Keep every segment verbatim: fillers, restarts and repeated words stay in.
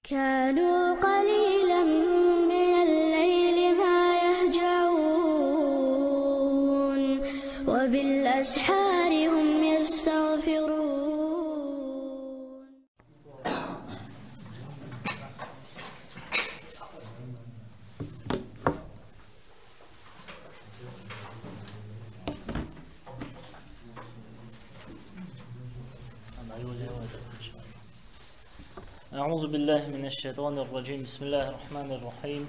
كانوا قليلا من الليل ما يهجعون، وبالأسحار هم يستغفرون. أعوذ بالله من الشيطان الرجيم. بسم الله الرحمن الرحيم.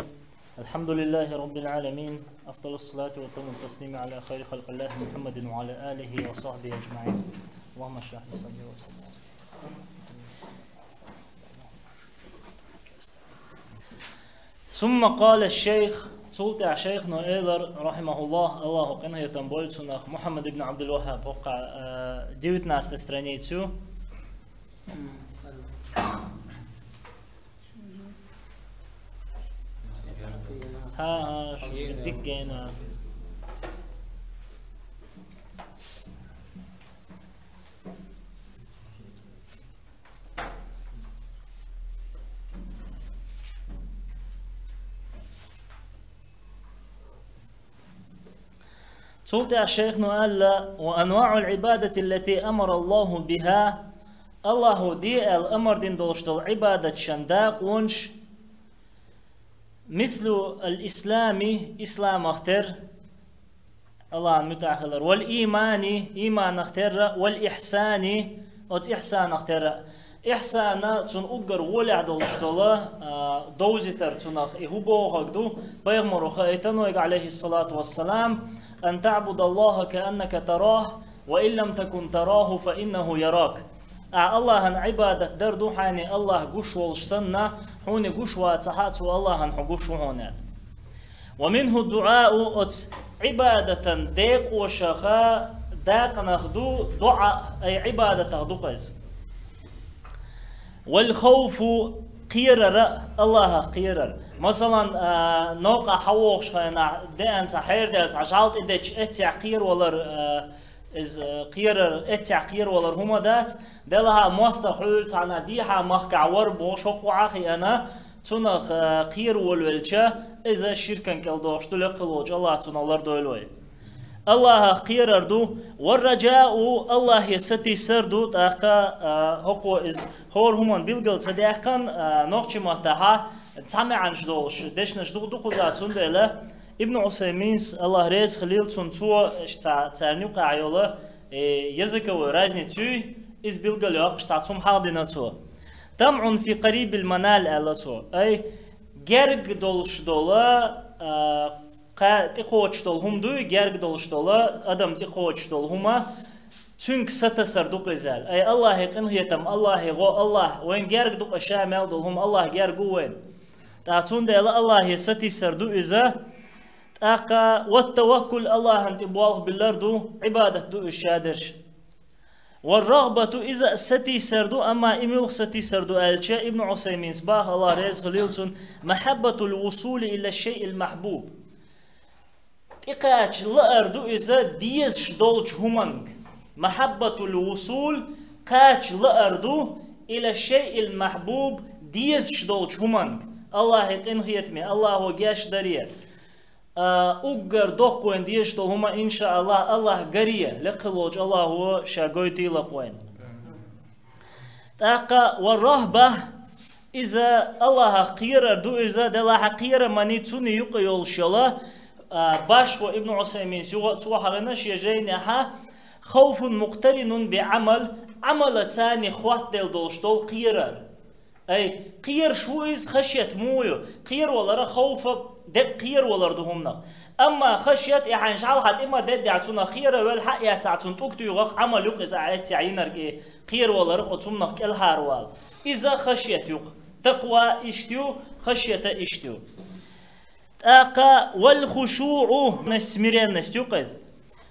الحمد لله رب العالمين. أفضل الصلاة وأتم التسليم على خير خلق الله محمد وعلى آله وصحبه أجمعين. اللهم اشرح لي صدري ويسر لي أمري. ثم قال الشيخ, цул тӀехьа шайхо элира, рахимахуллах, Аллахо къинхетам бойла цунах, Мухьаммад ибн Абдул-Ваххаб, хӀокху, э, девятнадцатая страница ю. ХӀа, хӀа, шу дика гайна. Цул тӀехьа шайхо аьлла: وأنواع العبادة التي أمر الله بها, Аллахо де аьлла амар дина долуш долу Ӏибадаташан дакъонаш, مثل الإسلام, исламах терра, Аллахьан муьтӀахь хилар, والإيمان, иманах терра, والإحسان, оцу ихьсанах терра. Ихьсан цунна уггар гӀолехь долуш долу, а, довзийтар цунах, и хӀун бохург ду, пайхамаро хаийтина вайга, алейхиссалату вассалам: أن تعبد الله كأنك تراه، وإن لم تكن تراه فإنه يراك. Ахьа Аллахьан Ӏибадат дар ду хьайна Аллахь гуш волуш санна, хьуна гуш вацахьа, цу Аллахьан хьо гуш ву хьуна. ومنه الدعاء, оцу Ӏибадатан декъошаха дакъанах ду дуӀа, ай Ӏибадатах ду-кх иза. والخوف, кхерар а, Аллахьах кхерар. Масалан, а, новкъахь хьан вогӀуш хенахь, деана цхьа хьердаьлла, цхьа жӀаьла тӀедечу эццехь кхеравалар, а, иза, а, кхерар, эццехь кхеравалар хӀума дац, делахьа мостагӀа хьуьлла цхьана дехьа махкахь вара бохуш хӀокху охьа а хиъна, цунах, а, кхера волавелча, иза ширкан кӀел дохуш ду, лекха волчу Аллахь цунах лардойла вай. Аллахьах кхерар ду, والرجاء, Аллахье сатийсар ду, тӀаккха, а, хӀокхо иза хӀора хӀуманна билгал ца даьккхина, а, нохчийн маттахьа цхьа маьӀнаш долуш дешнаш ду, ду кхуза, цундела Ибн Усайминс, Аллахь реза хилийла цунна, цо, ш-, ца-, царна юкъахь йолу, э, языковой разница юй, иза билгал йоккхуш цхьа цхьа хӀума хьахдина цо. طمع في قريب المنال аьлла цо. Ай, герга долуш долу, а, кха-, тӀекхочуш долу хӀума дуй, герга долуш долу, адам тӀекхочуш долу хӀума, цуьнга сатасар ду-кх иза аьлла. Ай, Аллахье къинхетам, Аллахье гӀо, Аллахь вайна герга ду-кх ша мел долу хӀума, Аллахь герга ву вайна. ТӀаккха цундела Аллахье сатийсар ду иза. ТӀаккха والتوكل, Аллахьан тӀе болх биллар ду, Ӏибадат ду иза ша дерш. والرغبة, иза а сатийсар ду, амма и муьлха сатийсар ду аьлча, Ибн Усайминс баха, Аллахь реза хилийла цунна: محبة الوصول إلى الشيء المحبوب. ТӀекхача лаар ду иза дезаш долчу хӀуманга. محبة الوصول, кхача лаар ду, إلى الشيء المحبوب, дезаш долчу хӀуманга. Аллахье къинхетаме, Аллахьо гечдаре, а, уггар доккха вайна дезаш долу хӀума, иншааллахь, Аллахь гаре, лекха волчу Аллахьо ша гойтийла-кх вайна. ТӀаккха والرهبة, иза Аллахьах кхерар ду иза, делахьа кхераман цунна юкъа йолуш йолу, а, башхо Ибн Усайминс юха а цо хьахийна шен жайнехьа: خوف مقترن بعمل, Ӏамалаца цхьаьна хоттаделла долуш долу кхерар. Ай, кхераш ву иза, хашет муха ю? Кхеравалар а, хауф а, деккъа кхеравалар ду хӀуманах. Амма хашет, и хьайн шал хьан тӀе ма деддехь, цунах кхеравелла, хьаэцахь, цунна тӀулг туьйху-кх, Ӏамал ю-кх иза, ахь эццехь йинарг и кхеравалар а, оцу хӀуманах кӀелхьарвала. Иза хашет ю-кх. Такъва иштта ю, хашет а иштта ю. ТӀаккха والخشوع, смиренность ю-кх иза.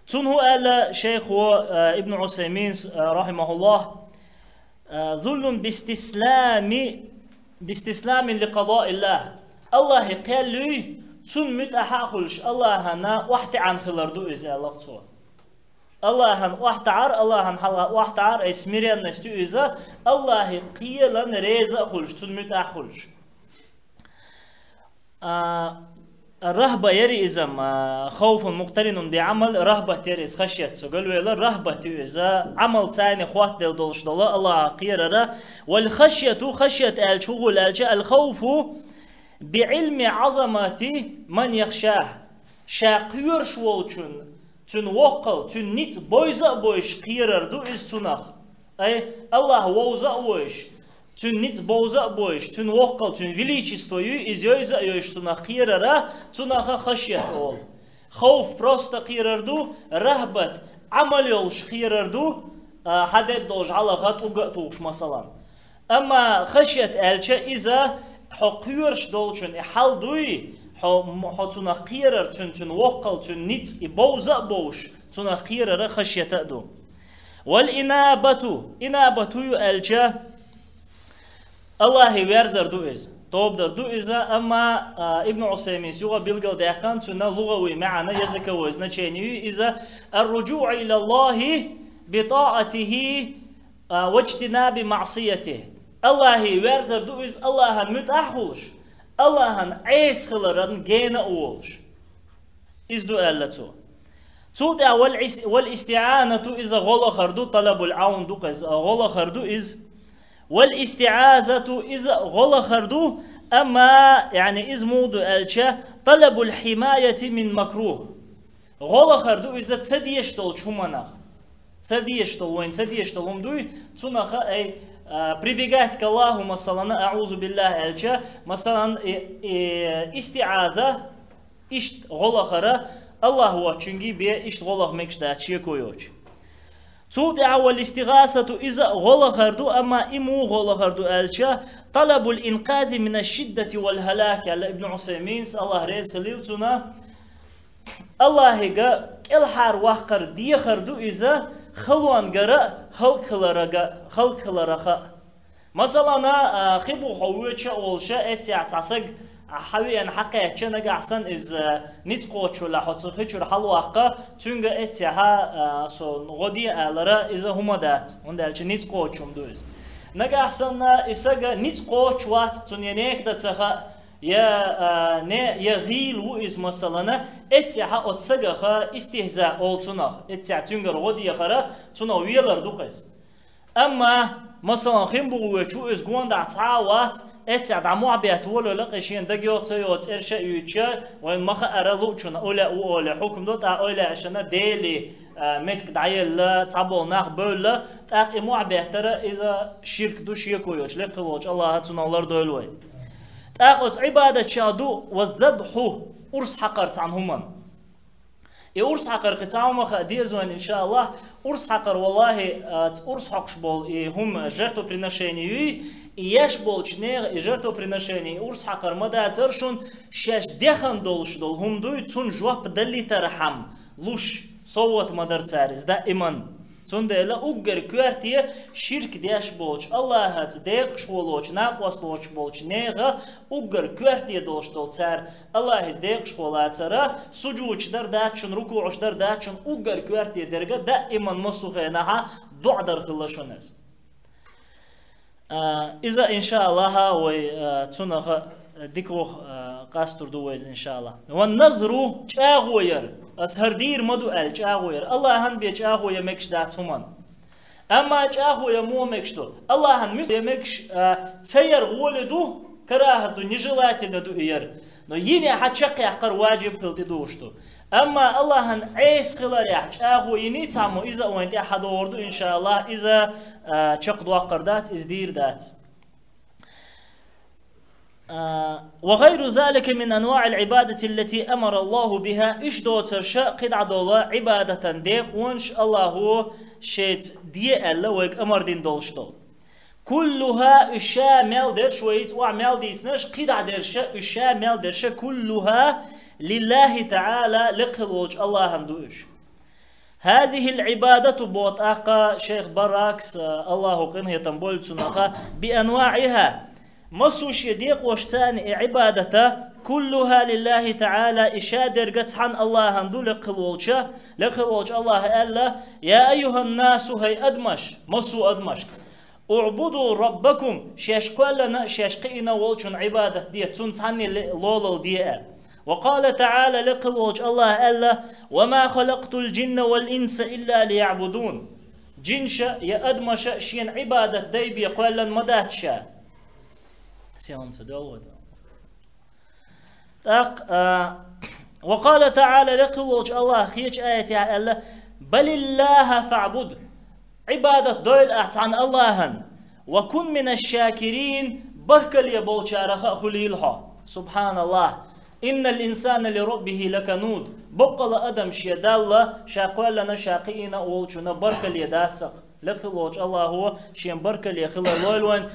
Цунна хӀун аьлла шайхо, э, Ибн Усайминс, э, рахимахуллах, э, ذل باستسلام، باستسلام لقضاء الله. Аллахье кхел юй, цунна муьтӀахь а хуьлуш, Аллахьана охьатаьӀна хилар ду иза, аьлла-кх цо. Аллахьан охьатаӀар, Аллахьан хьалха охьатаӀар, ай смиренность ю иза, Аллахьи кхелан реза а хуьлуш, цунна муьтӀахь а хуьлуш. А, рахба яри иза, ма, хавфун мукътаринун би Ӏамал, рахбат яри иза, хашят, цу галвела рахбат ю иза, Ӏамал цайни хоттаделла долуш долу, Аллахьах кхерара, вал хашяту, хашят аьлча хӀун хуьлу аьлча, ал хавфу би Ӏилми Ӏазамати ман яхшах, ша кхоьруш волчун, цуьнан воккхал, цуьнан ницкъ бовза а бовзуш кхерар ду иза цунах. Ай, Аллахь вовза а вовзуш, цуьнан ницкъ бовза а бовзуш, цуьнан воккхал, цуьнан величество ю, иза йовза а йовзуш цунах кхерара, цунах а хашят олу. Хавф просто кхерар ду, рахбат Ӏамал йолуш кхерар ду, а, хьан дедда долчу хьалха тӀулга а тухуш, масалан. Амма хашят аьлча иза хьо кхоьруш долчун и хьал дуй, хьо, хьо цунах кхерар, цуьнан, цуьнан воккхал, цуьнан ницкъ и бовза а бовзуш, цунах кхерара хашята а ду. Вал инабату, инабату ю аьлча, Аллахье верзар ду иза, тоба дар ду иза, амма, а, Ибн Усайминс юха билгалдаьккхина, цуьнан лугӀавий маьӀна, языковое значение ю иза, ар-руджуӀу илаллахьи би таӀатихьи, а, ваджтинаби маӀсиятихьи. Аллахье верзар ду иза, Аллахьан муьтӀахь а хуьлуш, Аллахьан Ӏеса хиларан гена а волуш. Иза ду аьлла цо. Цул тӀаьхьа вал ис-, вал истиӀанату иза гӀо лахар ду, талабул Ӏавн ду-кх иза, гӀо лахар ду иза. Вал истиӀазату иза гӀо лахар ду, амма, яъни, иза муха ду аьлча, талабул хьимаяти мин макрух. ГӀо лахар ду иза ца дезаш долчу хӀуманах. Ца дезаш долу, вайна ца дезаш долу хӀума дуй, цунах а, ай, а, прибегать к Аллаху, масалан, аӀузу биллахь аьлча, масалан, и, и, истиӀаза, иштта гӀо лахара, Аллахь воцчуьнга бен иштта гӀо лаха мегаш дац шеко йоцуш. Цул тӀаьхьа вал истигӀасату иза гӀо лахар ду, амма и муха гӀо лахар ду аьлча, талабул инкъази мина шиддати вал хӀалак аьлла Ибн Усайминс, Аллахь реза хилийла цунна, Аллахьига кӀелхьарваккхар дехар ду иза, халонгара а, хӀаллакьхиларага, хӀаллакьхилараха а. Масалана, а, хи бу хьо воьдуш а волуш, эццехь цхьа саг хьан веана хьакхаьчча, нагахь санна иза ницкъ кхочуш велахь, хьо цу хи чуьра хьалаваккха, цуьнга эццехь, а, со гӀо де алара, иза хӀума дац, хӀунда аьлча ницкъ кхочуш хӀума ду иза. Нагахь санна и сага ницкъ кхочуш вац, цунна я нека дан ца хаьа, я, а, не, я гӀийла ву иза, масалана, эццехь оцу сагах истихьза олу цунах, эццехь цуьнгара гӀо дехара, цунах велар ду-кх иза. Амма, масалан, хин бухавоьдуш ву иза гондахь цхьа а вац, эццехь дӀа мохь бетта волавелла, кхин шена дагайо, ца йо, цӀераш а юьйцуш, вайна ма хаара луучунна эвлаяъ ву олий хьукам до, тӀаккха эвлаяашна Дели, а, меттиг дӀаелла, цхьаболу нах бевлла, тӀаккха и мохь беттара иза ширк ду, шеко йоцуш, лекха волчу Аллахьа цунах лардойла вай. ТӀаккха оцу Ӏибадатчех ду, ва забхьу, урс хьакхар цхьана хӀуманна. И урс хьакхар кхин цхьа хӀума хаа деза вайна, иншааллахь. Урс хьакхар, валлахьи, а, ц-, урс хьокхуш болу и хӀума жертвоприношение юй, и еш болчу нехан и жертвоприношение, и урс хьакхар ма дацара шуна, шаьш дехна долуш долу хӀума дуй, цунна жоп далийтархьама луш, совгӀат ма дара цара иза даиман. Цундела уггар коьрте ширк деш болчу, Аллахьаца декъашхо лоцу, накъост лоцуш болчу нехан уггар коьрте долуш долу цара, Аллахьаца декъашхо лацара, сужудаш дар дац шуна, рукуӀаш дар дац шуна, уггар коьрте дерг а даиман массо а хенахь доӀа дар хилла шуна иза. А, иза, иншааллахь, вай, а, цунах, а, дика ваха, а, къастор ду вай иза, иншааллахь. Ван назру, чӀагӀо яр. Ас хӀара дийр ма ду аьлла чӀагӀо яр. Аллахьан бен чӀагӀо ян мегаш дац хӀуманна. Амма чӀагӀо ян муха мегаш ду? Аллахьан муьтӀахь ян мегаш, а, ца яр гӀоли ду, карахӀат ду, нежелательно ду и яр. Но йинехь чекхъяккхар ваджиб хила тӀедугӀуш ду. Амма Аллахьан Ӏеса хиларехь чӀагӀо йиний цхьаммо, иза а вайна тӀехь хьадогӀур ду, иншааллахь, иза, а, чекхдоккхур дац, иза дийр дац. А, ва гӀайру залика мин анваӀил Ӏибадати аллати амара Аллаху биха, уьш доцурш а кхидӀа долу Ӏибадатан декъонаш Аллахьо шайца де аьлла вайга амар дина долуш долу. Куллуха, уьш ша мел дерш, вайца охьа мел дийцинарш, кхидӀа дерш а, уьш ша мел дерш а, куллуха лиллахи таӀала, лекха волчу Аллахьан ду уьш. ХӀазихӀил Ӏибадату, боху тӀаккха шайх Баракс, Аллахьо къинхетам бойла цунах, би анваӀиха, Массо а шен декъошца и Ӏибадата, كلها لله تعالى, и шадерг цхьан Аллахьан ду, лекха хила волча, лекха хила волча Аллахьа аьлла: «يا أيها الناس, хӀай адамаш, массо а адамашка, اعبدوا ربكم, шаьш кхоьллина, шаьш кхиъна волчун Ӏибадат де, цунна цхьанне ле-, лолал де», аьлла. وقال تعالى, лекха хила волча Аллахьа аьлла: «وما خلقت الجن والإنس إلا ليعبدون». Джинаш а, е адамаш а шена Ӏибадат дайбе кхоьллина ма дац ша. Сиам ца доалло. ТӀаккха, а, وقال تعالى, лекха хила волча Аллахьа кхеча аятехь аьлла: «بل الله فاعبد». Ӏибадат дойла ахь цхьан Аллахьан. «وكن من الشاكرين», баркалле болчарах а хуьлийла хьо. سبحان الله. «إن الإنسان لربه لكنود». Боккъала адам шен Далла, ша кхоьллина, ша кхиъна волчунна баркалле дацахь. Лекха хила волча Аллахьо шен баркалле хилар лойла вайна.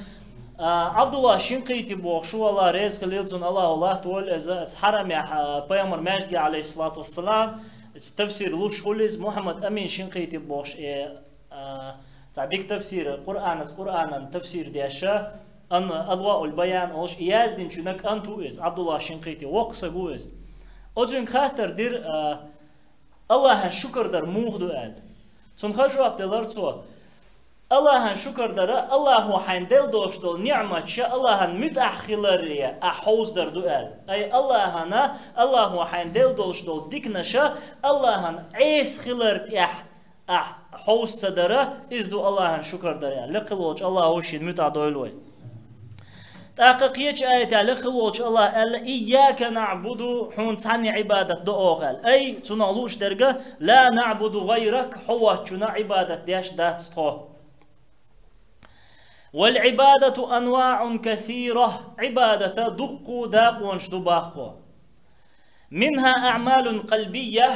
А, Ӏабдуллахь Шинкъити бохуш ву, Аллахь реза хилийла цунна, Аллахьо латтавойла иза, оцу Хьарамехь, а, пайхамар маьждиге, عليه الصلاة والسلام, иза тафсир луш хуьлу иза, Мухьаммад Амин Шинкъити бохуш, э, а, цхьа биг тафсир, Къуръанас, Къуръанан тафсир деш, ан-, «Адваул Баян» олуш, и яздинчунна кӀант ву иза, Ӏабдуллахь Шинкъити, воккха саг ву иза. Оцуьнга хаттар дира, а, Аллахьан шукар дар муха ду аьлла. Цунна хан жоп делара цо: Аллахьан шукар дара, Аллахьо хьайна делла долуш долу ниъматаш Аллахьан муьтӀахь хиларе ахь хьовзадар ду аьлла. Ай Аллахьана, Аллахьо хьайна делла долуш долу диканаш Аллахьан Ӏеса хилар тӀехь ахь хьовса ца дара, иза ду Аллахьан шукар дар аьлла. Лекха хила волча Аллахьо шена муьтӀахь дойла вай. ТӀаккха кхечу аятехь лекха хила волча Аллахьа аьлла: «إياك نعبد», хьуна цхьанне Ӏибадат до оха аьлла. Ай, цунах лууш дерг: «لا نعبد غيرك», хьо воцчунна Ӏибадат деш дац тхо. «والعبادة أنواع كثيرة», Ӏибадата дуккха дакъонаш ду боху. «منها أعمال قلبية»,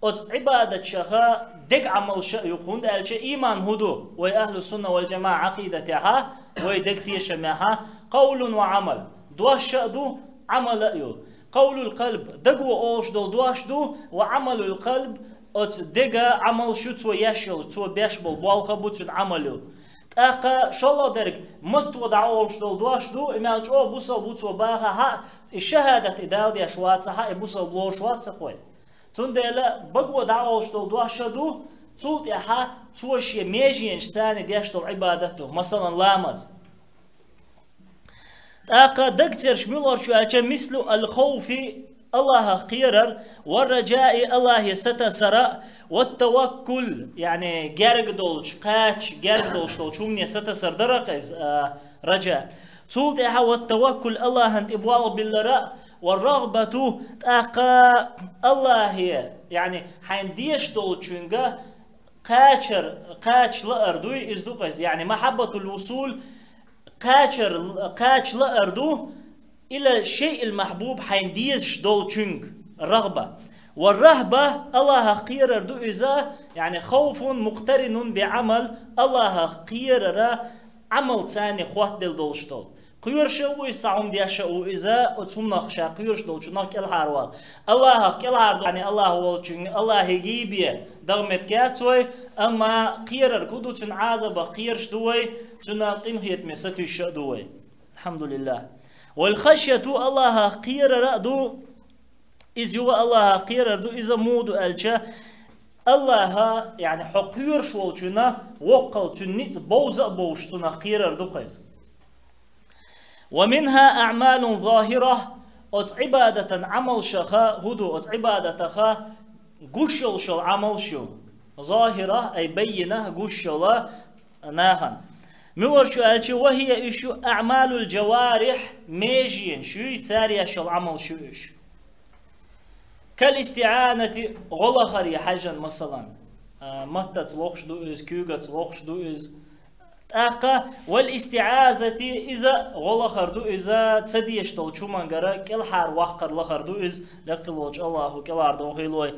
оцу Ӏибадаташаха дега Ӏамалш а ю, хӀунда аьлча ийман хӀун ду? Вай ахьлу сунна вал джамаӀа Ӏакъидатехьа, вай дега тешамехьа, «قول وعمل», дош а ду, Ӏамал а ю. «قول القلب», даго олуш долу дош ду, «وعمل القلب», оцу дега Ӏамалш ю, цо еш йолу, цо беш болу болх а бу, цуьнан Ӏамал ю. ТӀаккха шолгӀа дерг, матто дӀаолуш долу дош ду, и мел чӀогӀа бусалба ву цо бахахь а, и шахӀадат и Дала деш вацахь а, и бусалба лоруш вац цхьа хой. Цундела баго дӀаолуш долу дош а ду, цул тӀаьхьа цо шен меженашца деш долу Ӏибадат ду, масалан, ламаз. ТӀаккха дагцераш муьлхарчу аьлча, «مثل الخوف», Аллахьах кхерар, «والرجاء», Аллахье сатасара, «والتوكل», яъни герга долчу, кхача, герга долуш долчу хӀумане сатасар дара иза, а, раджа. Цул тӀаьхьа «والتوكل», Аллахьан тӀе болх биллара, «والرغبة», тӀаккха Аллахье, яъни хьайна деш долчуьнга кхачар, кхача лаар дуй, иза ду иза, яъни «محبة الوصول», кхачар, кхача лаар ду, «إلى الشيء المحبوب», хьайна дезаш долчуьнга, рагӀба. «والرهبة», Аллахьах кхерар ду иза, яъни «خوف مقترن بعمل», Аллахьах кхерара Ӏамалца хотделла долуш долу. Кхоьруш а ву иза, цхьа хӀума деш а ву иза, оцу хӀуманах ша кхоьруш долчунах кӀелхьарвала. Аллахьах кӀелхьардо, яъни Аллахь волчуьнга, Аллахье гиби дагӀметтиг яц вай, амма кхерар хӀун ду, цуьнан Ӏазабах кхоьруш ду вай, цуьнан къинхетаме сатуьйсуш а ду вай. Алхьамдулиллах. «والخشية», Аллахьах кхерар а ду, иза юха Аллахьах кхерар ду, иза муха ду аьлча, Аллахьа, яъни хьо кхоьруш волчунна, воккхал цуьнан ницкъ бовза а бовзуш, цунах кхерар ду иза. «ومنها أعمال ظاهرة», оцу Ӏибадатан Ӏамалшаха хӀун ду, оцу Ӏибадатаха гуш йолуш йолу Ӏамалш ю. «ظاهرة», ай «بينة», гуш йолу нахана. Муьлхарчу аьлча, «وهي», уьш ю, «أعمال الجوارح», меженаш юй, цара еш йолу Ӏамалш ю уьш. «كالاستعانة», гӀо лахаре хьаьжжина, масалан, а, маттаца лохуш ду иза, куьйгаца лохуш ду иза. ТӀаккха «والاستعاذة», иза гӀо лахар ду, иза ца дезаш долчу хӀумангара кӀелхьарваккхар лахар ду иза, лекха волчу Аллахьо кӀелхьардохийла вай.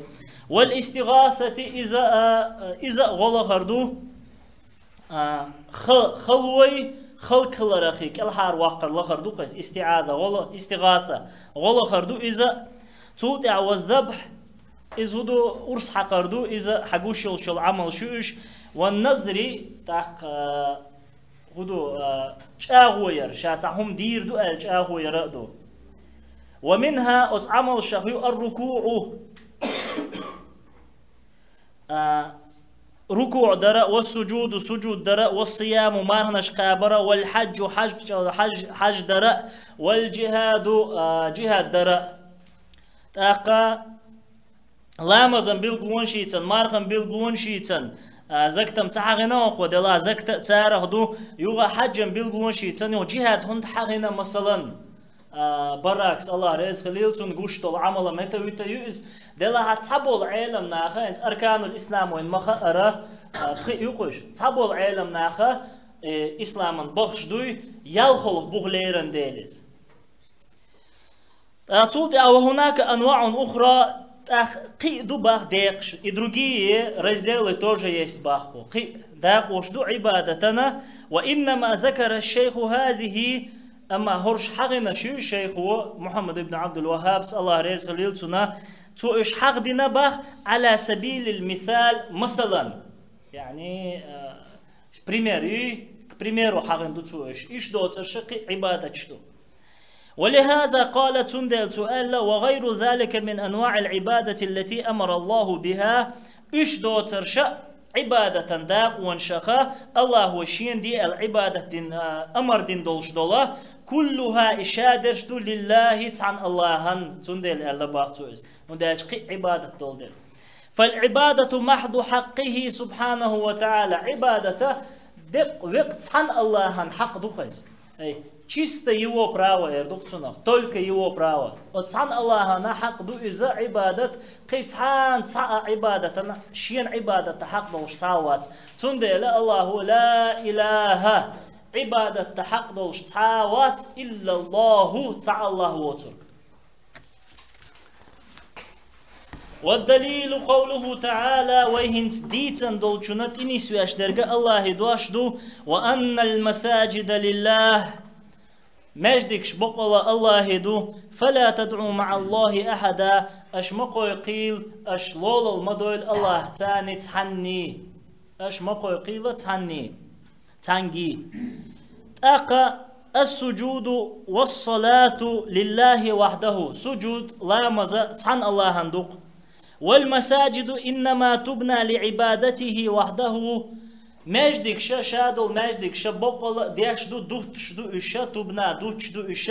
«والاستغاثة», иза, а, иза гӀо лахар ду, а, ха-, халой, халкхаларахи кӀелхьарваккхар лахар ду иза, истиӀаза, гӀо ла-, истигӀаса, гӀо лахар ду иза. Цул тӀаьхьа «والذبح», иза хӀун ду, урс хьакхар ду, иза хьан гуш йолуш йолу Ӏамалш ю уьш. «والنذر», тӀаккха, а, Ху ду, а, чӀагӀо яр, ша цхьа хӀума дийр ду аьлла чӀагӀо яр а ду. Ва минхӀа, оцу Ӏамалшах ю ар-рукуӀу, а, рукуӀ дара, ва суджуду, суджуд дара, ва сияму, марханаш кхабара, вал хьаджу, хьаж, хьаж, хьаж дара, вал джихаду, а, джихад дара. ТӀаккха ламазан билгалонаш ийцан, мархан билгалонаш ийцан, а, закатам ца хьахийна хӀокхо, делахь закат а царах ду, юха хьаджан билгалонаш ийцан, юха джихад хӀунда хьахийна, масалан, а, Баракс, Аллах реза хилийла цунна, гуш долу Ӏамал а мета вита ю иза, делахь цхьаболу Ӏелам наха, хӀинца арканул ислам вайн ма хаара, а, пхи ю кхуш, цхьаболу Ӏелам наха, э, исламан бахаш дуй, ялхолгӀа бух леран дела иза. ТӀаккха цул тӀаьхьа ва хӀунака анваӀун ухра, тӀаккха кхин а ду бах декъаш, и другие разделы тоже есть бах кху. Кхин а дакъош ду Ӏибадатана, ва иннама закара шайху хазихи, амма хӀорш хьахийнарш ю шайхо, Мухьаммад ибн Ӏабдул-Ваххабс, Аллах реза хилийла цунна, цо уьш хьахдина бах, Ӏала сабилил мисал, масалан, яъни, а, пример ю, к примеру, хьахийна ду цо уьш. Иш доцурша кхин а Ӏибадаташ ду. ولهذا قال, цундела цо аьлла, وغير ذلك من أنواع العبادة التي أمر الله بها, уьш доцурша Ӏибадатан дакъонашаха, Аллахо шена де аьлла Ӏибадат дин, а, амар дин долуш дола, كلها, и шадерш ду, لله, цхьана Аллахьан, цундела аьлла бах цо иза. ХӀунда аьлча кхин а Ӏибадат долу дела. فالعبادة محض حقه سبحانه وتعالى. Ӏибадата декъ-, векъ цхьана Аллахьан хьакъ ду хаза. Ай, чисто его право эр ду-кх цунах, только его право. Оцу цхьана Аллахьана хьакъ ду иза Ӏибадат, кхин цхьана цхьа а Ӏибадатана, шена Ӏибадатан хьакъ долуш цхьа а вац. Цундела Аллаху ла илаха, Ӏибадатан хьакъ долуш цхьа а вац, иллаллаху, цхьа Аллах воцург. والدليل قوله تعالى, вай хӀинца дийцан долчунна тӀе нисвеш дерг Аллахьан дош ду, وأن المساجد لله, маьждигаш бакъала Аллахьан ду, فلا تدعوا مع الله أحدا, аша ма кхойкхийла, аша лолал ма дойла Аллахьца цхьанний, аша ма кхойкхийла цхьанний. Цхьаьнгий. ТӀаккха السجود والصلاة لله وحده. Суджуд, ламаза цхьана Аллахьан ду-кх. والمساجد إنما تبنى لعبادته وحده. Маьждигаш, ша долу маьждигаш бакъала деш ду, дуттуш ду уьш, тубна, дуттуш ду уьш.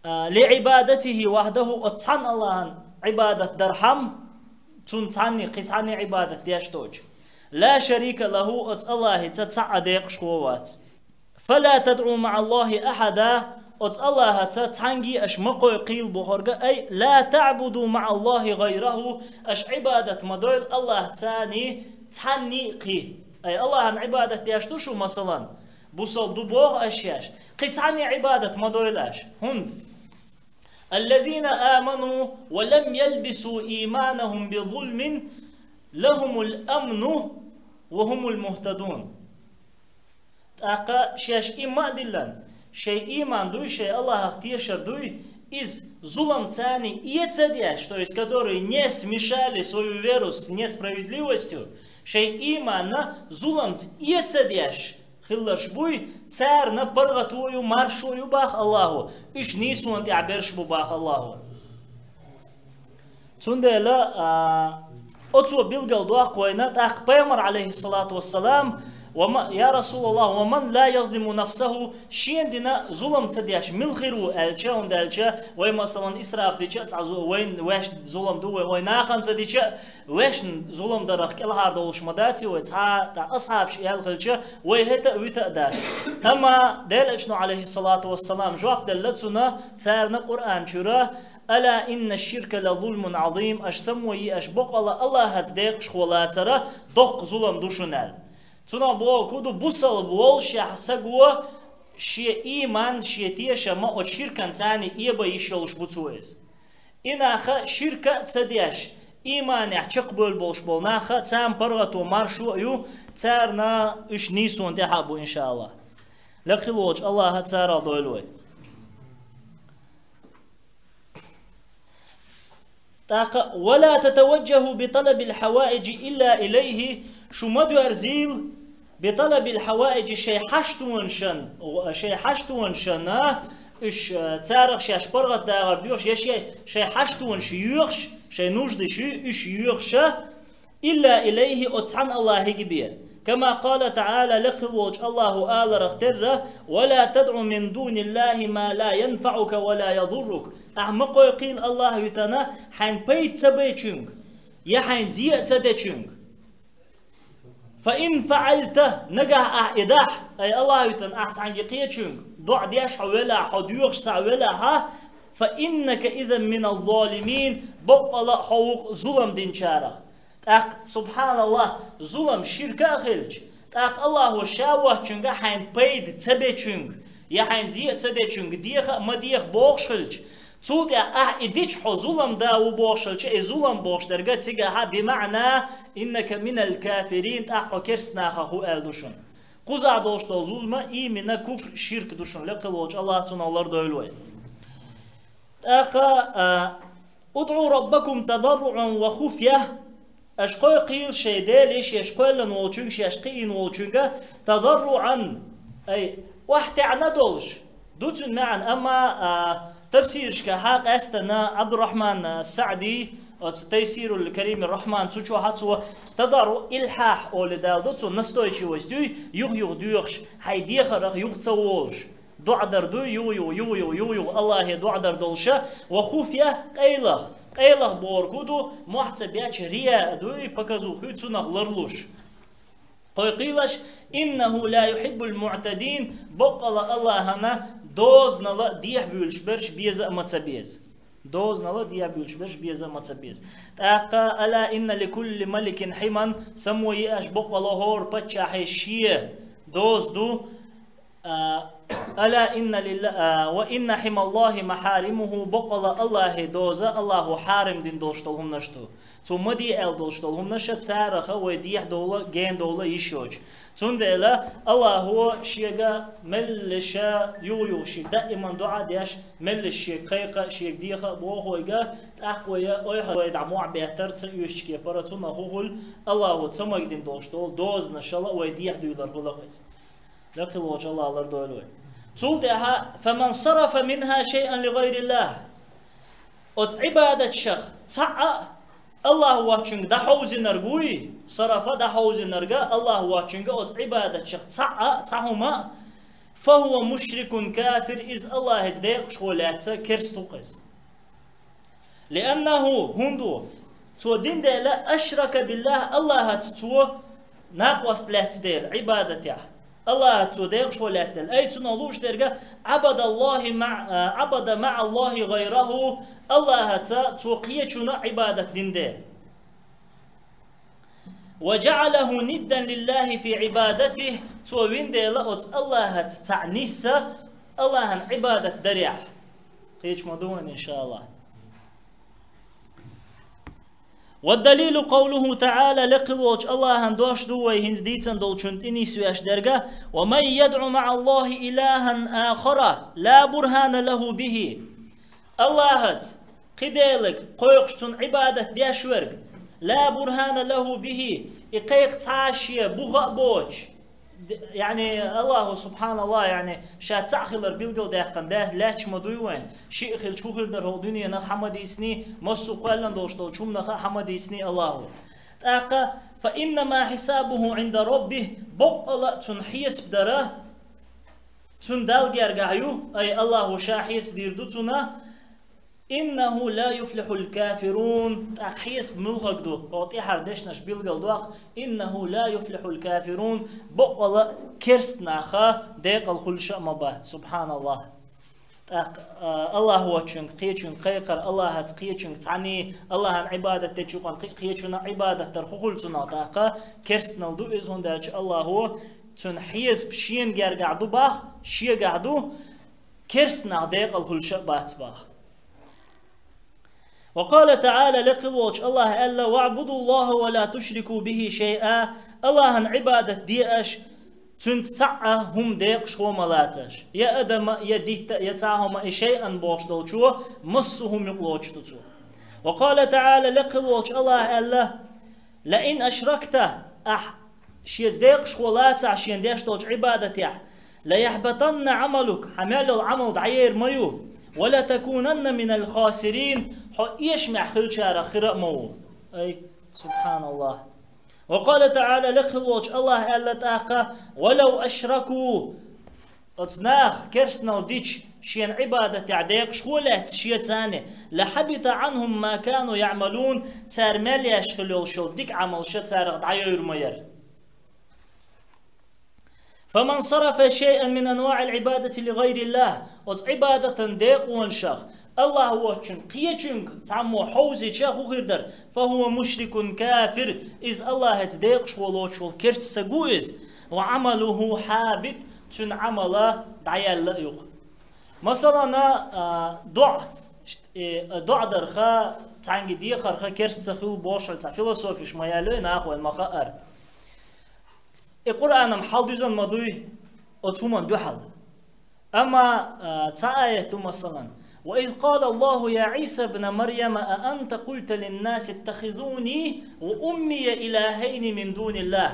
А, لعبادته وحده, оцу цхьана Аллахьан Ӏибадат дархьама, цунна цхьанний, кхин цхьанний Ӏибадат деш доцуш. لا شريك له, оцу Аллахьца цхьа а декъашхо вац. فلا تدعوا مع الله أحدا, оцу Аллахьца цхьаьнгий аша ма кхойкхийла бохург, أي لا تعبدوا مع الله غيره, аша Ӏибадат ма дойла Аллахьца цхьанний кхин. Ай, Аллахьан Ӏибадат деш ду шу, масалан, бусалба ду боху аша шаьш. Кхин цхьанний Ӏибадат ма дойла аша. ХӀунда? الذين آمنوا ولم يلبسوا إيمانهم بظلم لهم الأمن وهم مهتدون. ТӀаккха шаьш иман а диллина, шайн иман дуй, шайн Аллахьах тешар дуй, иза зуламца цхьанний эца деш, то есть, которые не смешали свою веру с несправедливостью, шайн иманна зуламца эца деш хилларш буй, царна паргӀато ю, маршо ю бах Аллаху, уьш нийсонан тӀехь берш бу бах Аллаху. Цундела, а, оцо билгал доккху вайна, тӀаккха Пайхамар, алейхиссалату вассалам, ва ма-, я Расулаллах, ва ман ла язлиму нафсаху, шен дина зулам ца деш мила хир ву аьлча, хӀунда аьлча, вай, масалан, исраф дича а цхьа зу-, вайн ваьш зулам ду, вай, вай нахана ца дича а, вешна зулам дарах кӀелхьардовлуш ма дац вай, цхьа тӀа асхьабаш аьлла хилча, вай хӀета а вита а дац. Амма Делан Элчано, алейхиссалату вассалам, жоп делла цунна, царна Къуръан чуьра, «Ала инна ширка ла зулмун азим», аша самойи, аша бокъала Аллахьаца декъашхо лацара доккха зулам ду шуна аьлла. Цунах бохург хӀун ду, бусалба воллушехь саго шен ийман, шен тешам оцу ширкан царний эба йиш йолуш бу цо иза. И наха ширка а ца деш, ийманехь чекхбевлла болуш болу наха, царна паргӀато, маршо а ю, царна уьш нийсонан тӀехь а бу, иншааллах. Лекха хила волчу Аллаха царах дойла вай. ТӀаккха: «Ва ла татаваджжаху би талабил хьаваиджи илла илайхи», шу ма доьрзийла, بطلب الحوائج, шоай хьаштонашна, шоай хьаштонашна, уьш, э, царах шоаш паргӀатдагӀар доьхуш, я шоай, шоай хьаштонаш йоьхуш, шоай нуждаш, уьш йоьхуш, إلا إليه, оцу цхьана АллахӀе бен. كما قال تعالى, лекха хила волчу АллахӀа аларах терра: ولا تدع من دون الله ما لا ينفعك ولا يضرك. Ахьа ма кхойкхийла АллахӀ витина хьайна пайда ца бечуьнга, я хьайна зе а ца дечуьнга. فإن فعلت, нагахь ахьа и дахь, ай АллахӀ витина ахьа цхьаьнгге кхечуьнга доӀа деш хьо велахь, хьо доьхуш цхьаъ велахь, فإنك إذا من الظالمين, баккъала а хьо ву-кх зулам динчарах. ТӀаккха, субхьаналлахӀ, зулам ширка а хилча, тӀаккха АллахӀа ша воцчуьнга хьайна пайда ца бечуьнга, я хьайна зе а ца дечуьнга, деха а ма деха бохуш хилча, цул тӀаьхьа ахьа и дича хьо зулам да ву бохуш хилча, и зулам бохуш дерг цигахьа بمعنى إنك من الكافرين, тӀаккха хьо керста нахах ву аьлла ду шуна. Кхузахь долуш долу зулма именно куфр, ширк ду шуна, лекха хила волчу АллахӀа цунах лардойла вай. ТӀаккха, а, ادعوا ربكم تضرعا وخفية, аша кхойкхийла шайн Деле, шаьш кхоьллина волчуьнга, шаьш кхиийна волчуьнга, تضرعا, ай, охьатаьӀна долуш ду цуьнан маьӀна, амма, а, тафсирашкахьа къаьстина Ӏабдуррахьман СаӀди, оцу Тайсирул Каримир Рахьман, цу чохьа цо тадарруӀ, илхьахь олий дала ду цо, настойчивость дуй, юха-юха доьхуш, хьайн дехарах юха ца волуш. ДоӀа дар дуй, юха-юха, юха-юха, юха-юха АллахӀе доӀа дар долуша, وخفية, къайлаха. Къайлаха бохург хӀун ду, мохь ца беча рияъ дуй, показуха хуьй, цунах ларлуш. Кхойкхийла аша, إنه لا يحب المعتدين, баккъала АллахӀана дозанала дехьабуьйлуш берш беза а ма ца беза. Дозанала дехьабуьйлуш берш беза а ма ца беза. ТӀаккха, ألا إن لكل ملك حمى, само е аша, баккъала хӀора паччахье шен доза ду, А, ألا إن لله, а, وإن حمى الله محارمه, баккъала АллахӀе доза, АллахӀа хьарам дина долуш долу хӀуманаш ду. Цо ма де аьлла долуш долу хӀуманаш, цараха вай дехьадовла, генадовла йиш йоцуш. Цундела АллахӀа шега меллаша юха-юха шега даиман доӀа деш, меллаша шега кхайкха а, шега деха а боху вайга, тӀаккха вай ойхьа вай дӀа мохь беттар ца оьшучу кепара цунах хӀун хуьлу, АллахӀа ца магадина долуш долу дозанашала вай дехьадуьйлар хуьлу-кх иза. Лекха хила волчу АллахӀа лардойла вай. Цул тӀаьхьа, فمن صرف منها شيئا لغير الله. Оцу Ӏибадаташах цхьаъ а АллахӀ воцчуьнга дӀахьовзинарг вуй, сарафа дӀахьовзинарг а АллахӀ воцчуьнга оцу Ӏибадаташах цхьаъ а, цхьа хӀума а, فهو مشرك كافر, иза АллахӀаца декъашхо лаьцна керста ву-кх иза. لأنه, хӀунда ву, цо дина дела, أشرك بالله, АллахӀаца цо накъост лаьцна дела, Ӏибадатехь. АллахӀаца цо декъашхо лаьцна дела. Ай, цунах лууш дерг, عبد الله مع, а, عبد مع الله غيره, АллахӀаца цо кхечунна а Ӏибадат дина дела. وجعله ندا لله في عبادته, цо вина дела оцу АллахӀаца цхьаъ нисса, АллахӀан Ӏибадат дарехь. Кхечу ма ду вайн, иншааллахӀ. والدليل قوله تعالى, лекха хила волчу АллахӀан дош ду вай хӀинца дийцина долчун тӀе нисвеш дерг, ومن يدع مع الله إلها آخر لا برهان له به. АллахӀаца кхин делаг кхойкхуш, цунна Ӏибадат деш верг, لا برهان له به, и кхайкха цхьа а шен буха а боцуш, д-, яъни, АллахӀа, субхьаналлахӀ, яъни, ша цхьаъ хилар билгалдаьккхина даь, лаьтташ ма дуй вайн, шиъ хилча хӀун хир дара хӀокху дуьненах хьан ма дийцний, массо а кхоьллина долуш долчу хӀуманах а хьан ма дийцний АллахӀа. ТӀаккха, فإنما حسابه عند ربه, баккъала а цунна хьесап дара, цунна Далла гергахь ю, ай, АллахӀа ша хьесап дийр ду цунна, إنه لا يفلح الكافرون, тӀаккха хьесап муьлхарг ду, хӀокху тӀаьхьара дешнаш билгалдоккху, إنه لا يفلح الكافرون, баккъала а керста наха декъала хуьлуш а ма бац, субхьаналлахӀ. ТӀаккха, а, АллахӀ воцчуьнга кхечуьнга кхайкхар, АллахӀаца кхечуьнга цхьаьний, АллахӀан Ӏибадат дечу юкъана кхин а кхечунна Ӏибадат дар хӀун хуьлу цунах тӀаккха, керстанал ду иза, хӀунда аьлча АллахӀа цуьнан хьесап шена гергахь ду боху, шегахь ду, керста нах декъала хуьлуш а бац боху. وقال تعالى, лекха хила волчу АллахӀа аьлла: واعبدوا الله ولا تشركوا به شيئا, АллахӀан Ӏибадат де аша, цуьнца цхьаъ а хӀума декъашхо ма лацаш, я адам а, я дитт а, я цхьа а хӀума, и شيئا бохуш долчо массо а хӀума юкъалоцуш ду цо. وقال تعالى, лекха хила волчу АллахӀа аьлла: لئن أشركت, ахь шеца декъашхо лацахь шена деш долчу Ӏибадатехь, «ليحبطن عملك», хьан мел йолу Ӏамал дӀаер ма ю, «ولتكونن من الخاسرين», хьо эшамехь хиллачарах хир а ма ву. Ай, субханаллахӀ. وقال تعالى, лекха волчу АллахӀа аьлла тӀаккха: «ولو أشركوا», оцу наха керстанал дича шена Ӏибадатехь декъашхо лаьцна шеца, «لحبط عنهم ما كانوا يعملون», цара мел еш хилла йолуш йолу дика Ӏамалш царах дӀайойр ма яра. «فمن صرف شيئا من أنواع العبادة لغير الله», оцу Ӏибадатан декъонашах АллахӀ воцчун кхечуьнга цхьаммо хьовзича, хӀун хир дара? «فهو مشرك كافر», иза АллахӀаца декъашхо лоцуш волу керста стаг ву иза. «وعمله حابط», цуьнан Ӏамал дӀаяьлла а ю-кх. Масалана, а, доӀа, э, доӀа дарха, цхьаьнгге дехарх керста ца хуьлу бохуш, цхьа философиш ма яьллий нахана, ма хаара. И Къуръанам хьалдуьзна ма дуй оцу хӀуманна дуьхьал. Амма, а, цхьа аят ду, масалан: «وإذ قال الله يا عيسى ابن مريم أأنت قلت للناس اتخذوني وأمي إلهين من دون الله».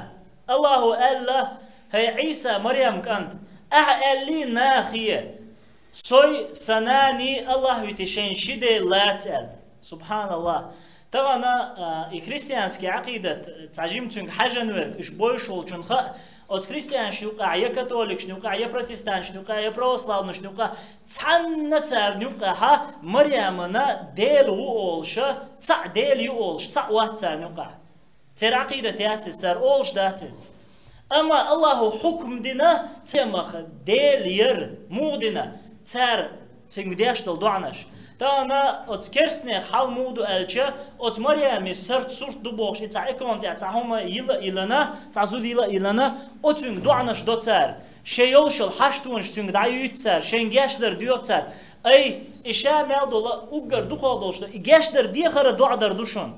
АллахӀа аьлла: «ХӀай Ӏийса, Марьям кӀант, ахьа аьллий нахе, сой, сан наний АллахӀ вити шайн ши дела лаца?» аьлла. СубханаллахӀ. Тахана, а, и христианский Ӏакъидат, цхьа жима цуьнга хьажан верг, уьш бовзуш волчун хаьа, оцу христианашна юкъахь, я католикашна юкъахь, я протестанташна юкъахь, я православнашна юкъахь, цхьанна царна юкъахь Марьямана Дела ву олуша, цхьаъ Дела ю олуш, цхьаъ вац царна юкъахь. Церан Ӏакъидат яц иза, цара олуш дац иза. Амма АллахӀа хьукм дина, цемаха Дела яр, муха дина, цара цуьнга деш долу доӀанаш. Тахана оцу керстанех хьал муха ду аьлча, оцу Марьяме сарт сурт ду бохуш, и цхьа эконан тӀехь цхьа хӀума йила а йилана, цхьа зуда йила а йилана, оцуьнга доӀанаш до цара. Шайн йолуш йолу хьаштонаш цуьнга дӀаюьйцу цара, шайн гечдар доьху цара. Ай, и ша мел долу уггар дукхах долуш ду, и гечдар дехара доӀа дар ду шуна.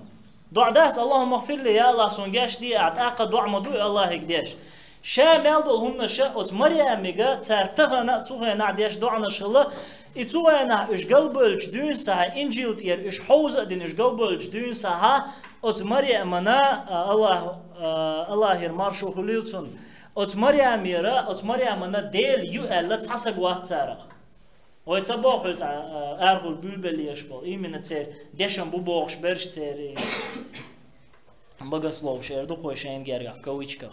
ДоӀа дац: «АллахӀумма гӀфир ли, я АллахӀ, суна гечде», а тӀаккха доӀа ма ду и АллахӀига деш. Ша мел долу хӀуманаш оцу Марьямига цара тахана а, цу хенахь деш доӀанаш хилла, и цу хенахь уьш галбевллачу дуьйна сахьа, Инжил тӀера уьш хьовза а дина уьш галбевллачу дуьйна сахьа, оцу Марьямана, а, АллахӀ, а, АллахӀера маршо хуьлийла цунна, оцу Марьямера, оцу Марьямана Дела ю аьлла цхьа саг вац царах. Вай ца боху хьуьлца, а, арахула буьйбеллеш болу, именно церан дешан бу бохуш берш церан богословш эр ду кхой шайна гергахь, кавычках.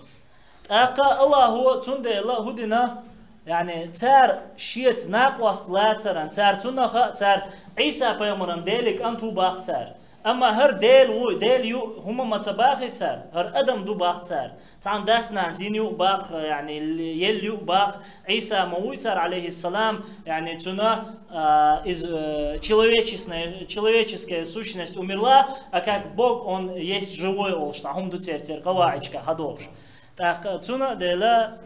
ТӀаккха АллахӀо цундела хӀу дина, яъни, цара шеца накъост лацаран, цара цунах а, цара Ӏийса пайхамаран Деле кӀант ву бах цара. Амма хӀара Дела ву, Дела ю, хӀума ма ца бахи цара, хӀара адам ду бах цара. Цхьана дас-нанас йина ю бах, яъни, елла ю бах, Ӏийса ма вуй цара, алейхиссалам, яъни, цуьнан, а, из, э, человечесная, человеческая сущность умерла, а как Бог, он есть живой олуш, цхьа хӀума ду церан, церан къаваӀидашка хьадохуш. ТӀаккха цундела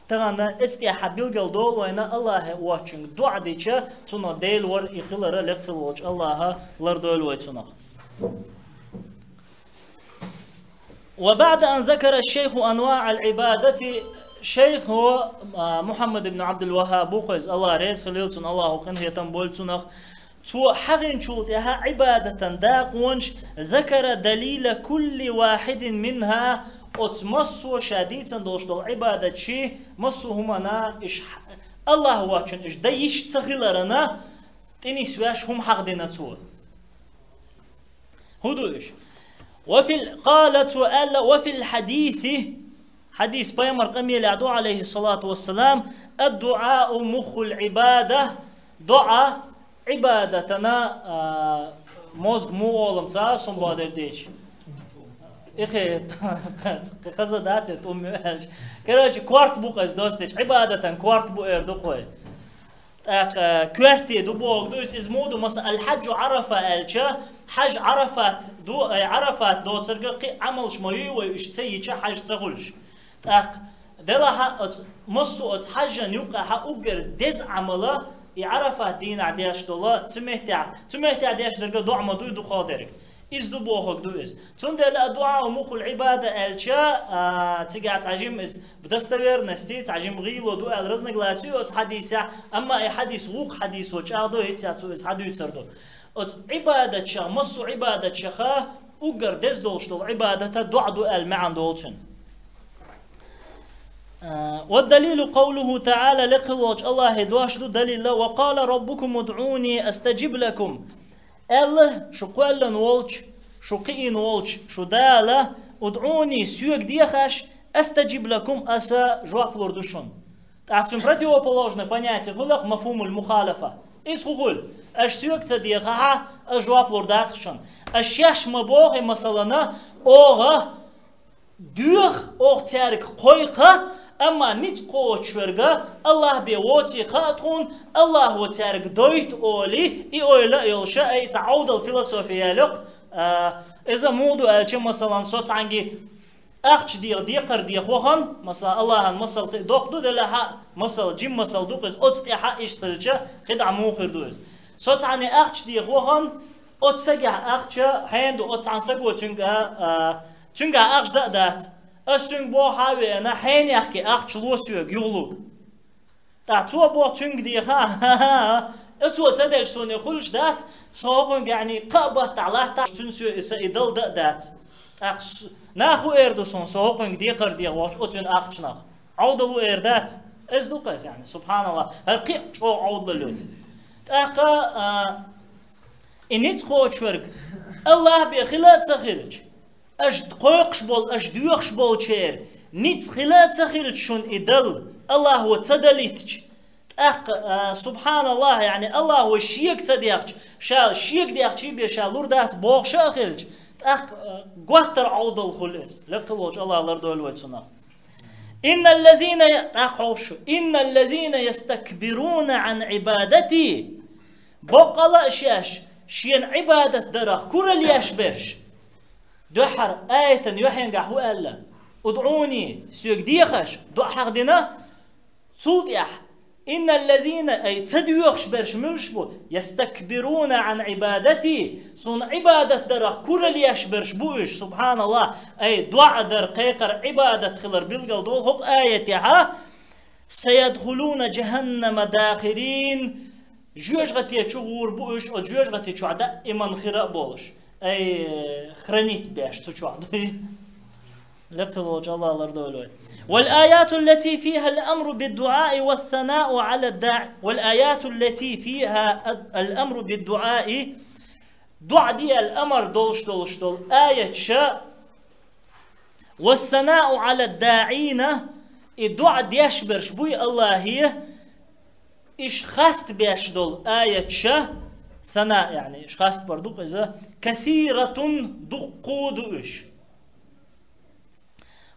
тахана эцтӀехьа билгал долу вайна АллахӀа воцчуьнга доӀа дича, цунах Дела вар и хилара лекха хила волчу АллахӀа лардойла вай цунах. وبعد أن ذكر الشيخ أنواع العبادة, шайхо, а, Мухьаммад ибн Абдул-Ваххаб ву кху иза, АллахӀ реза хилийла цунна, АллахӀа къинхетам бойла цунах, цо хьахинчул тӀаьхьа Ӏибадатан дакъонаш, ذكر دليل كل واحد منها, оцу массо а ша дийцина долуш долу Ӏибадаташ, массо а хӀумана иш хьа-, АллахӀ воцчун иш дан йиш ца хиларана, тӀе нисвеш хӀума хьахдина цо. ХӀун ду уьш? وفي ال-, قال, цо аьлла, وفي الحديث, хьадис пайхамар къамелехь ду, алейхиссалату вассалам: الدعاء مخ العبادة, доӀа Ӏибадатана, а, мозг му олам ца сум бадер дечи. Ихе, хаза дац, тӀум ю аьлча. Короче, корта бу кхайс достич, Ӏибадатан корта бу эр ду кхой. ТӀаккха, э, коьрте ду боху ду иза, иза муха ду, масала, аль-хьаджу Ӏарафа аьлча, хьаж Ӏарафат ду, ай, Ӏарафат доцурга кхин Ӏамалш ма юй вай, уьш ца йича хьаж ца хуьлуш. ТӀаккха, делахьа оцу, массо оцу хьажжан юкъахьа уггар деза Ӏамала, и Ӏарафат дийнахь деш дола, цу меттехь, цу меттехь деш дерга доӀа ма дуй дукхах дерг. Иза ду бохург ду иза. Цундела ад-дуӀау мухул Ӏибада аьлча, а, цигахь цхьа жимма иза в достоверности, цхьа жимма гӀийло ду аьлла разногласие ю оцу хьадисехь, амма и хьадис вукху хьадисо чӀагӀдо, хӀинца цо иза хьадуьйцур ду. Оцу Ӏибадатчех, массо Ӏибадатчеха уггар деза долуш долу Ӏибадата доӀа ду аьлла маьӀна долу цуьнан. А, والدليل قوله تعالى, лекхилволчу Аллахье дош ду далил: «وقال ربكم ادعوني أستجب لكم». Аьлла шу кхоьллина волчу, шу кхиийна волчу шу Дала: «ادعوني», соьга дехаш, «أستجب لكم», аса жоп лур ду шуна. ТӀаккха цуьнан противоположное понятие хуьлу мафхумул мухалафа. Иза хӀун хуьлу? Аша соьга ца дехахь, аса жоп лур дац шуна. Аша шаьш ма боху, масалана, оха доьху, оха цаьрга кхойкху, амма ницкъ кхочуш верг Аллахь бен воций хаьа тхуна, Аллахьо цаьрга дойту олий, и ойла а йолуш, ай, цхьа Ӏовдал философия яьлла йоккху, а, иза муха ду аьлча, масалан, со цхьаьнгге ахча деха, декхар деха вахана, масала, Аллахьан масал кхин доккха ду делахь а, масал, жима масал ду-кх иза, оцу тӀехь а иштта хилча, кхидӀа муха хир ду иза. Со цхьаьнне ахча деха вахана, оцу сагехь ахча хьенан ду, оцу цхьана саго цуьнга, а, цуьнга ахча дан а дац. Ас цуьнга боху хьан а веана, хьенехке ахча ло соьга юхалург. ТӀаккха цо боху цуьнга деха, а, цо ца делча суна хуьлуш дац, со хӀокхуьнга, яъни, кхаа баттахь латтахь, цуьнан соьга и са и дала дан а дац. ТӀаккха с-, нах хӀун эр ду суна, со хӀокхуьнга декхар деха вахча оцуьнан ахчанах? Ӏовдал ву эр дац? Иза ду-кх иза, яъни, субханаллахь, хӀара кхин а чӀогӀа Ӏовдал йолу. ТӀаккха, а, и ницкъ кхочуш верг Аллахь бен хила а ца хилча, аша кхойкхуш болу, аша доьхуш болчеран ницкъ хила а ца хилча шуна и дала, Аллахьо ца далийтича, тӀаккха, а, субханаллахь, яъни Аллахьо шега ца дехча, ша шега дехчий бен ша лур дац бохуш а хилча, тӀаккха, а, готтар Ӏовдал хуьлу иза. Лекхилволчу Аллахь лардойла вай цунах. إن الذين, тӀаккха хьовсу: إن الذين يستكبرون عن عبادتي. Боккъала а шаьш шена Ӏибадат дарах куралла еш берш. Дуьххьара аятан юьхьенгахь хӀун аьлла? «ادعوني», соьга дехаш, дуӀа хьахдина. Цул тӀаьхьа: «إن الذين», ай, ца доьхуш берш муьлш бу? «يستكبرون عن عبادتي», суна Ӏибадат дарах куралла еш берш бу уьш, субханаллахь, ай, доӀа дар, кхайкхар Ӏибадат хилар билгал долу хӀокху аятехь, «سيدخلون جهنم داخرين». Жоьжахати чу гӀур бу уьш, оцу жоьжахати чохь даиман хир а болуш. Ай, хранить беш цу чохь дуй. Лекхилволчу Аллахь лардойла вай. والآيات التي فيها الأمر بالدعاء والثناء على الداعي. والآيات التي فيها الأمر بالدعاء. ДоӀа де аьлла амар долуш долуш долу аяташ, «والثناء على الداعين», и доӀа деш берш буй Аллахье, иш хаст беш долу аяташ, сана, яъни, иш хаст бар ду-кх иза, «كثيرة», дуккха ду уьш.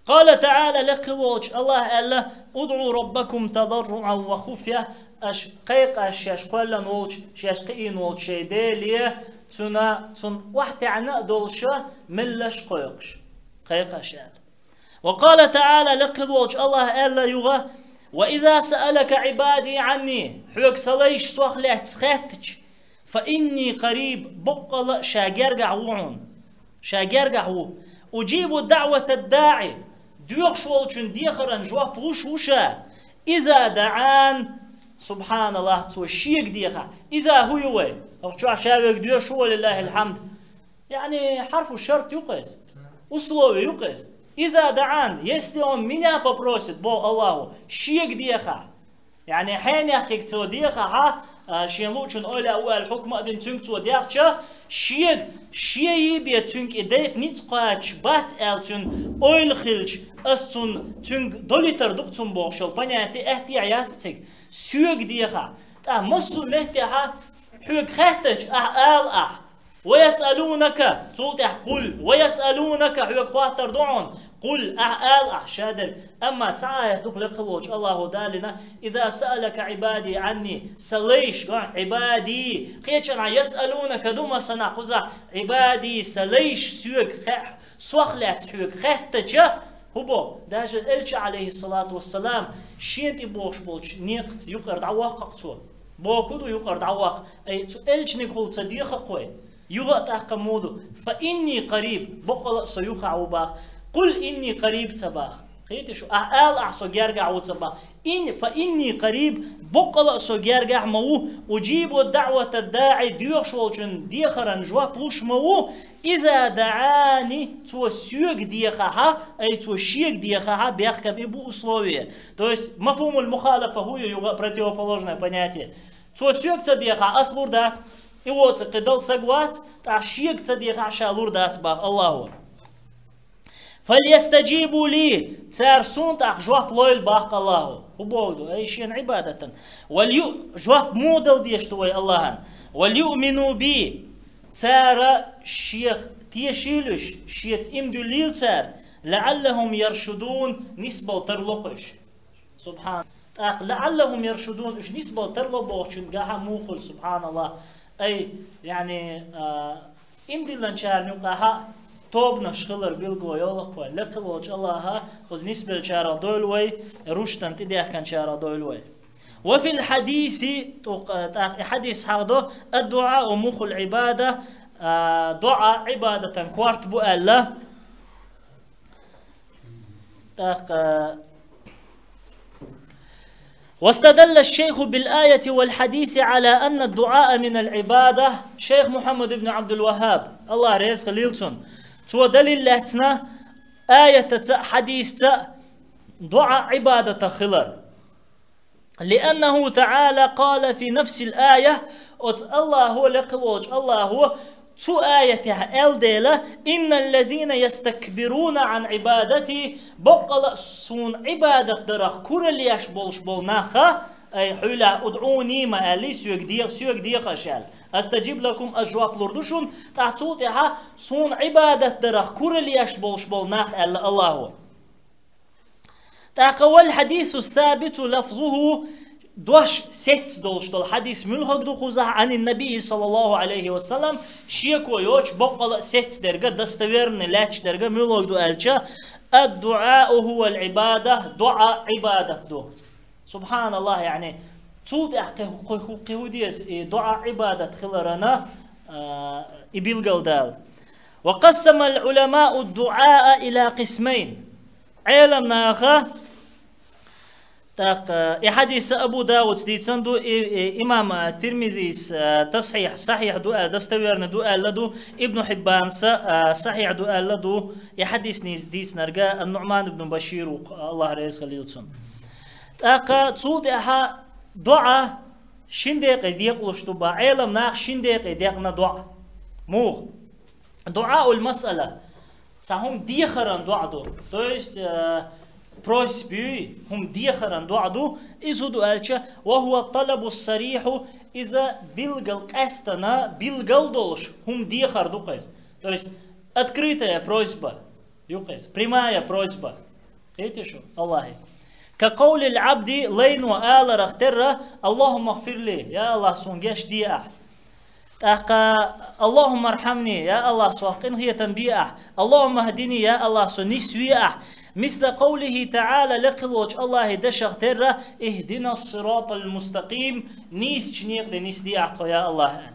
قال تعالى, лекхилволчу Аллахь аьлла: «ادعوا ربكم تضرعا وخفية», аша кхайкха шаьш кхоьллина волчу, шаьш кхиийна волчу шайн Деле, цуьнан, цунна охьатаьӀна а долуш, меллаш а кхойкхуш. Кхайкха аша аьлла. وقال تعالى, лекхилволчу Аллахь аьлла юха: «وإذا سألك عبادي عني», хьоьга сан лайш сох лаьцна хаьттича, «فإني قريب», боккъала а ша гергахь ву хьуна. Ша гергахь ву. «أجيب دعوة الداع», доьхуш волчун дехаран жоп луш ву ша. «إذا دعان», субханаллахь, цо шега дехахь. «إذا» хӀун ю вай? ХӀокху чохь ша вайга доьшуш ву, ولله الحمد. Яъни, хьарфу шарт ю-кх иза. Условие ю-кх иза. «إذا دعان», если он меня попросит, боху Аллахьо, шега дехахь. Яъни, хьенехкиг цо дехахь, а, шен луучун ойла а ву аьлла хьукма а дина цуьнга цо дехча, шега, шен йийбе цуьнга и дайта ницкъ кхоачаш бац аьлла цуьнан ойла хилча, ас цунна, цуьнга долуьйтар ду-кх цунна бохуш йолу понятие аьттехьа яц цига. Соьга дехахь. ТӀаккха массо а меттехьа хьоьга хаьттача, ахь ала ахь. «ويسألونك», цул тӀаьхьа «قل». «ويسألونك», хьоьга хоттар ду хьуна. «قل», ахь ала ахь шадерг. Амма цхьа аят ду-кх лекхилволчу Аллахьо далийна: «إذا سألك عبادي عني», сан лайш, гой, «عبادي». Кхечанхьа «يسألونك» ду, массанхьа кхузахь «عبادي», сан лайш соьга хе-, сох лаьцна хьоьга хаьттача, хӀун боху? Даже Элча, алейхиссалату вассалам, шена тӀе бохуш болчу некъаца юкъара дӀавоккху-кх цо. Боху ду юкъара дӀавоккху. Ай, цу Элчаниг хӀума ца дехакх вай. Юха а тӀаккха муха ду: «فإني قريب», боккъала а со юххехь ву баха. «قل إني قريب» ца баха. Кхетий шу, ахь ала, ахь со гергахь ву ца бах. Ин, фа инни къариб, боккъала а со гергахь ма ву, уджибу даъвата даъи, доьхуш волчун дехаран жоп луш ма ву, иза даъани, цо соьга дехахьа, ай цо шега дехахьа, бехкам и бу условие. То есть, мафхумуль мухалафа хӀу ю юха противоположное понятие. Цо соьга ца дехахь, ас лур дац, и воцу кхидолу саг вац, тӀаккха шега ца дехахь, ша лур дац бах Аллахо. «Фальястаджибу ли», цара суна тӀаккха жоп лойла бах Аллахо. ХӀу боху ду, ай шена Ӏибадатан. «Валь ю», жоп муха дала дезаш ду вай Аллахьан? «Валь юмину би», цара шех тешийла уьш, шеца иман дуьллийла цара, «лаъаллахум яршудун», нисбала тарло кхуьш. Субхьан. ТӀаккха «лаъаллахум яршудун», уьш нисбала тарло бохучун гахьа муха хуьлу, субхьаналлахӀ. Ай, яъни, а, иман диллинчарна юкъахьа тобанаш хилар билгало йолу-кх вай, лекха волчу Аллахьа кхуза нисбеллачарах дойла вай, рушдан тӀедехканчарах дойла вай. «Ва филь хьадиси», тӀаккха, тӀаккха и хьадис хьахдо, «ад-дуъау мухул Ӏибада», а, дуъа Ӏибадатан корта бу аьлла. ТӀаккха, «Вастадалла шейху бил аяти валь хьадиси ала анна дуъаа миналь Ӏибада», шейх Мухьаммад ибн Ӏабдул Ваххаб, Аллах реза хилийла цунна, цо далил лаьцна аятаца а, хьадисца а дуъа Ӏибадатах хилар. «Лианнаху таъала къала фи нафсил ая», оцу Аллахо, лекха волчу Аллахо, цу аятехь аьлла дела: «Инналлазина ястакбируна ан Ӏибадати», боккъала а суна Ӏибадат дарах куралла еш болуш болу нах, ай, хьуьлахь, «удъуни» ма аьллий, соьга деха, соьга деха аша аьлла. «Астаджиб лакум», ас жоп лур ду шуна, тӀаккха цул тӀаьхьа суна Ӏибадат дарах куралла еш болуш болу нах аьлла Аллахо. ТӀаккха «валь хьадису сабиту лафзуху», дош сецна долуш долу хьадис муьлхарг ду кхузахь, «Ӏанин набий саллаллаху Ӏалайхи ва саллам», шеко йоцуш боккъала а сецна дерг, достоверный лаьтташ дерг муьлхарг ду аьлча, «ад-дуъау хӀуваль Ӏибада», дуъа Ӏибадат ду. Субханаллах, яъни, цул тӀаьхьа кхин хӀу, кхин хӀу, кхин хӀу деза и дуъа Ӏибадат хиларана, а, и билгалдала. «Ва къассамаль Ӏуламау ад-дуъаа ила къисмайн». Ӏелам наха, тӀаккха, и хьадис Абу Давудс дийцина ду, и, и имам Тирмизис, а, тасхьихь, сахьихь ду аьлла, достоверный ду аьлла ду, Ибн Хьиббанса, а, сахьихь ду аьлла ду, и хьадис низ-, дийцинарг Ан-Нуъман ибн Башир ву, Аллах реза хилийла цунна. ТӀаккха цул тӀаьхьа доӀа шин декъе декъалуш ду бах, Ӏелам наха шин декъе декъна доӀа. Муха? ДуӀауль масъала. Цхьа хӀума дехаран доӀа ду. То есть, э, просьба ю, хӀума дехаран доӀа ду. Иза хӀу ду аьлча, «ва хӀува талабу сарихьу», иза билгал къаьстана, билгал долуш, хӀума дехар ду-кх иза. То есть, открытая просьба ю-кх иза, прямая просьба. Кхетий шу, Аллахе. «Ка къавлиль Ӏабди», лайно аларах терра: «Аллахумма гӀфирли», я Аллах, суна гечде ахь. ТӀаккха: «Аллахумма архьамни», я Аллах, сох къинхетам бе ахь. «Аллахумма хӀдини», я Аллах, со нисве ахь. «Мисла къавлихи таӀала», лекха волчу Аллахе дашах терра: «Ихдинас сираталь мустакъим», нийсачу некъа тӀе нисде ахь тхо, я Аллах, аьлла.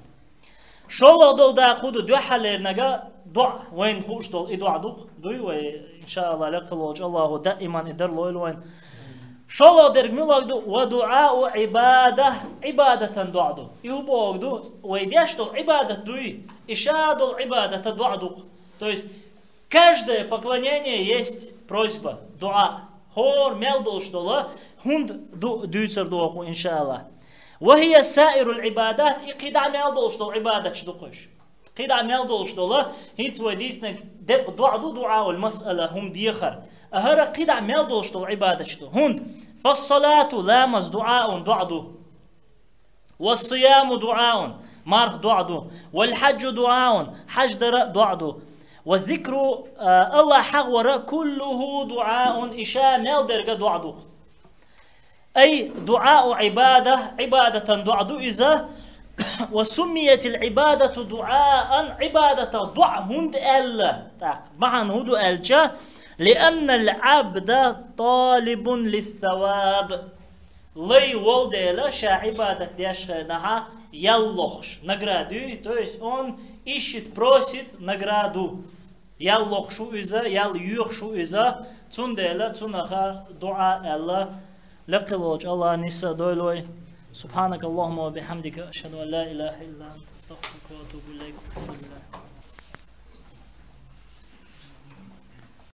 ШолгӀа долу дакъа хӀу ду, дуьххьарлернага доӀа, вайна хууш долу и доӀа ду-кх, дуй вай, иншааллах, лекха волчу Аллахо даиман и дар лойла вайна. ШолгӀа дерг муьлхарг ду? «Ва дуӀау Ӏибада», Ӏибадатан доӀа ду. И хӀу бохург ду? Вай деш долу Ӏибадат дуй, и ша долу Ӏибадата доӀа ду-кх. То есть, каждое поклонение есть просьба, дуӀа. ХӀора мел долуш долу хӀунда ду, дуьйцур ду хӀу, иншааллах. «Ва хӀия саируль Ӏибадат», и кхидӀа мел долуш долу Ӏибадаташ ду-кх уьш. КхидӀа мел долуш долу, хӀинца вай дийцинарг декъа доӀа ду, дуӀауль масъала, хӀума дехар. А хӀара кхидӀа мел долуш долу Ӏибадаташ ду. ХӀунда? «Фассалату», ламаз, дуӀаун, доӀа ду. «Вассияму дуӀаун», марха доӀа ду. «Валь хьаджу дуӀаун», хьаж дара доӀа ду. «Ва зикру», а, Аллах хьахавара, «куллуху дуӀаун», и ша мел дерг доӀа ду. «Ай дуӀау Ӏибада», Ӏибадатан доӀа ду иза. «Ва суммиятиль Ӏибадату дуӀаан», Ӏибадатах доӀа хӀунда аьлла? ТӀаккха бахьана хӀу ду аьлча: «Лианналь Ӏабда талибун лиссаваб». Лай волу дела, ша Ӏибадат деш хенахьа ял лохуш, награду, то есть он ищет, просит награду. Ял лохуш ву иза, ял йоьхуш ву иза, цундела цунах дуӀа аьлла, лекхача Аллахьа нийса дойла вай. سبحانك اللهم وبحمدك، أشهد أن لا إله إلا أنت، أستغفرك وأتوب إليك. الحمد لله.